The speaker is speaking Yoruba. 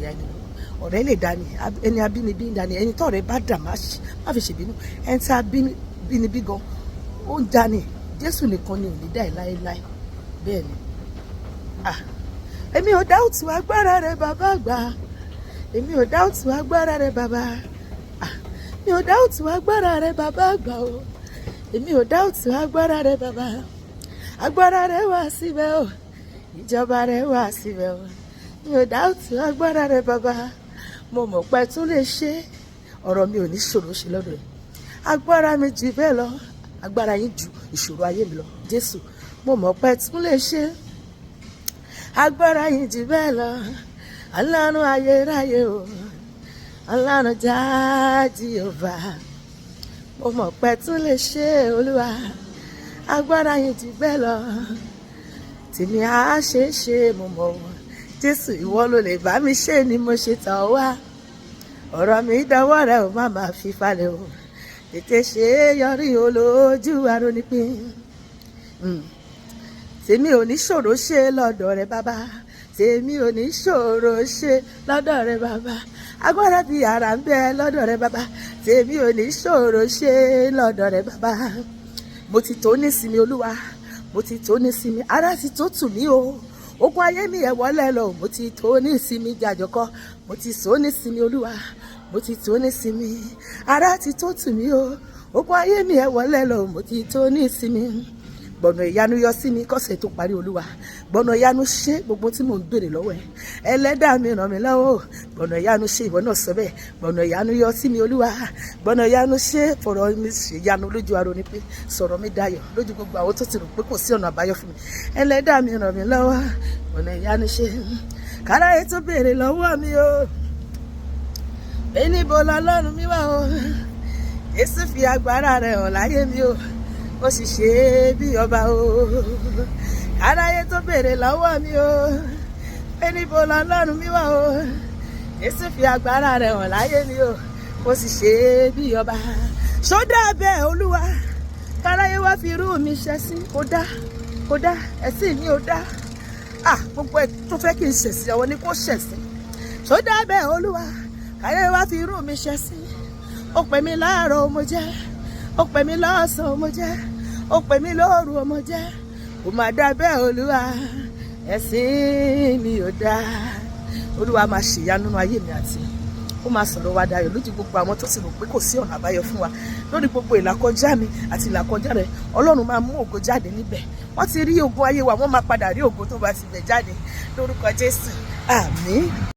àyà ẹni lọ. Ọ̀rẹ́ lè dání, ẹni abínibí ń dání. Ẹni tọ́rẹ́ bá dà, má fi ṣèbínú. Ẹni tí abínibí gan ó ń dání. Jésù nìkan ni ò ní dá ẹ láéláé. Bẹ́ẹ̀ ni. Ah, èmi ò doubt agbára rẹ, bàbá àgbà. Èmi ò doubt agbára rẹ, bàbá. Ah, mi ò doubt agbára rẹ, bàbá àgbà o. Èmi ò doubt agbára rẹ, bàbá. Agbára rẹ wà síbẹ̀ o, ìjọba rẹ wà síbẹ̀ o. Mi ò doubt agbára rẹ, bàbá. Mo mọ̀ pé tún lè ṣe. Ọ̀rọ̀ mi ò ní ṣòro ṣe lọ́dọ̀ ẹ̀. Agbára mi jù bẹ́ẹ̀ lọ. Agbára yín ju ìṣòro ayé mi lọ. Jésù, mo mọ̀ pé tún lè ṣe. Agbára yín jù bẹ́ẹ̀ lọ. Ọlọ́run ayérayé o, Ọlọ́run jáde ọba, mo mọ̀ pé tún lè ṣe. Olúwa, agbára yín jù bẹ́ẹ̀ lọ. Tèmi á ṣe é ṣe, mo mọ̀ wọ́n. Jésù, ìwọ ló lè bá mi ṣe ni mo ṣe tàn wá. Ọ̀rọ̀ mi dọwọ́ rẹ ò, má máa fi falẹ̀ o. Tètè ṣe é yọrí olójú arónípín. Tèmi ò ní ṣòro ṣe lọ́dọ̀ rẹ, bàbá. Tèmi ò ní ṣòro ṣe lọ́dọ̀ rẹ, bàbá. Agbára bíi ara ń bẹ lọ́dọ̀ rẹ, bàbá. Tèmi ò ní ṣòro ṣe lọ́dọ̀ rẹ, bàbá. Mo ti tó nísinmi, Olúwa. Mo ti tó nísinmi. Ara ti tó tù mí o. Ogun ayé mi ẹ̀ wọlé lọ. Mo ti tó nísinmi jàjọkọ. Mo ti tó nísinmi, Olúwa. Mo ti tó nísinmi. Ara ti tó tù mí o. Ogun ayé mi ẹ̀ wọlé lọ. Mo ti tó nísinmi. Gbọ̀nà ìyanu yọ sí mi kọ́sẹ̀ tó parí. Olúwa, gbọ̀nà ìyanu ṣe gbogbo tí mò ń béèrè lọ́wọ́ ẹ̀. Ẹlẹ́dàá mi, ràn mí lọ́wọ́. Gbọ̀nà ìyanu ṣe. Ìwọ náà sọ bẹ́ẹ̀. Gbọ̀nà ìyanu yọ sí mi, Olúwa. Gbọ̀nà ìyanu ṣe. Fọ̀rọ̀ mi ṣe ìyanu lójú aró ni pé sọ̀rọ̀ mi dayọ̀ lójú gbogbo àwọn tó ti rò pé kò sí ọ̀nà àbáyọ fún mi. Ẹlẹ́dàá mi, ràn mí lọ́wọ́. Gbọ̀nà ìyanu ṣe. Káráyé tó béèrè lọ́wọ́ mi o pé níbo lọ́lọ́run mi wà o, Jésù fi agbára rẹ̀ hàn láyé mi o, ó sì ṣe é bí ọba o. Káráyé tó béèrè lọ́wọ́ mi o pé níbo lọ́lọ́run mi wà o, Jésù fi agbára rẹ̀ hàn láyé mi o, ó sì ṣe é bí ọba. Ṣó dá bẹ́ẹ̀, Olúwa? Káráyé wá fi irú mi ṣẹ̀sín, kó dá, kó dá. Ẹ̀sìn mi ò dá. Ah, gbogbo ẹ̀ tó fẹ́ kí n ṣẹ̀sín, àwọn ni kò ṣẹ̀sín. Ṣó dá bẹ́ẹ̀, Olúwa? Káráyé wá fi irú mi ṣẹ̀sín. Ó pè mí láàárọ̀, mo jẹ́. Ó pè mí lọ́sàn-án, mo jẹ́. Ó pè mí lóru, mo jẹ́. Kò má dá bẹ́ẹ̀, Olúwa. Ẹ̀sìn mi ò dá. Olúwa máa ṣèyanu nínú ayé mi àti ó máa sọ̀rọ̀ wa dayọ̀ lójú gbogbo àwọn tó sì rò pé kò sí ọ̀nà àbáyọ fún wa. Lórí gbogbo ìlàkọjá mi àti ìlàkọjá rẹ, Ọlọ́run máa mú ògo jáde níbẹ̀. Wọ́n ti rí ògo ayé wa, wọ́n máa padà rí ògo tó bá ti bẹ̀ jáde lórúkọ Jésù. Àmín.